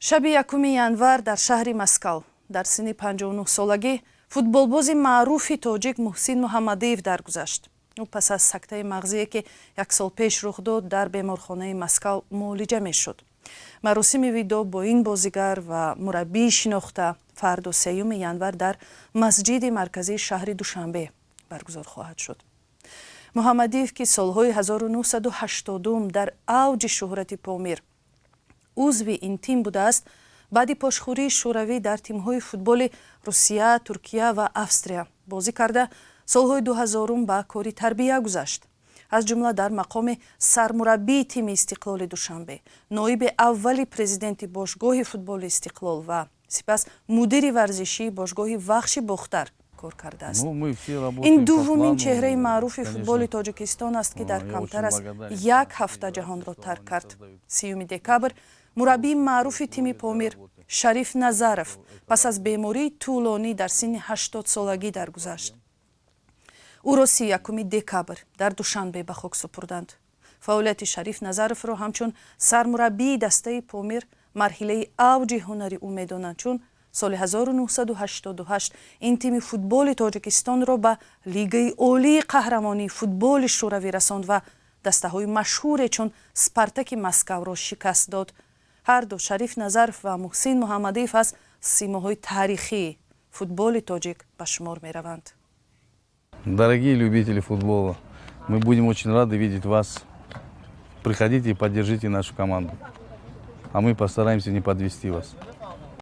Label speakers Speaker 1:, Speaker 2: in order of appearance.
Speaker 1: Шаби 1 январ дар шаҳри Москав дар синни 59 солагӣ футболбози маъруфи тоҷик Муҳсин Муҳаммадиев даргузашт. Ӯ пас аз сактаи мағзие, ки як сол пеш рух дод, дар беморхонаи Москав муолиҷа мешуд. Маросими видоъ бо ин бозигар ва мураббии шинохта фардо, 3 январ, дар масҷиди марказии шаҳри Душанбе баргузор хоҳад шуд. Муҳаммадиев, ки солҳои 1980 дар авҷи шӯҳрати Помир узви ин тим будааст, баъди пошхӯрии Шӯравӣ дар тимҳои футболи Русия, Туркия ва Австрия бозӣ карда, солҳои 2000 ба кори тарбия гузашт. Аз ҷумла дар мақоми сармураббии тими Истиқлоли Душанбе, ноиби аввали президенти бошгоҳи футболи Истиқлол ва сипас мудири варзишии бошгоҳи Вахши Бохтар кор кардааст. Ин дуввумин чеҳраи маъруфи футболи Тоҷикистон аст, ки дар камтар аз як ҳафта ҷаҳонро тарк кард. 30 декабр мураббии маъруфи тими Помир Шариф Назаров пас аз бемории тӯлонӣ дар синни 80-солагӣ даргузашт. Ӯро 31 декабр дар Душанбе ба хок супурданд. Фаъолияти Шариф Назаровро ҳамчун сармураббии дастаи Помир марҳилаи авҷи ҳунари ӯ медонанд, чун соли 1988 ин тими футболи Тоҷикистонро ба Лигаи олии қаҳрамонии футболи Шӯравӣ расонд ва дастаҳои машҳуре чун Спартаки Москавро шикаст дод. Ҳарду Шариф Назаров ва Муҳсин Муҳаммадиев аз симоҳои таърихии футболи тоҷик ба шумор мераванд.
Speaker 2: Дорогие любители футбола, мы будем очень рады видеть вас. Приходите и поддержите нашу команду. А мы постараемся не подвести вас.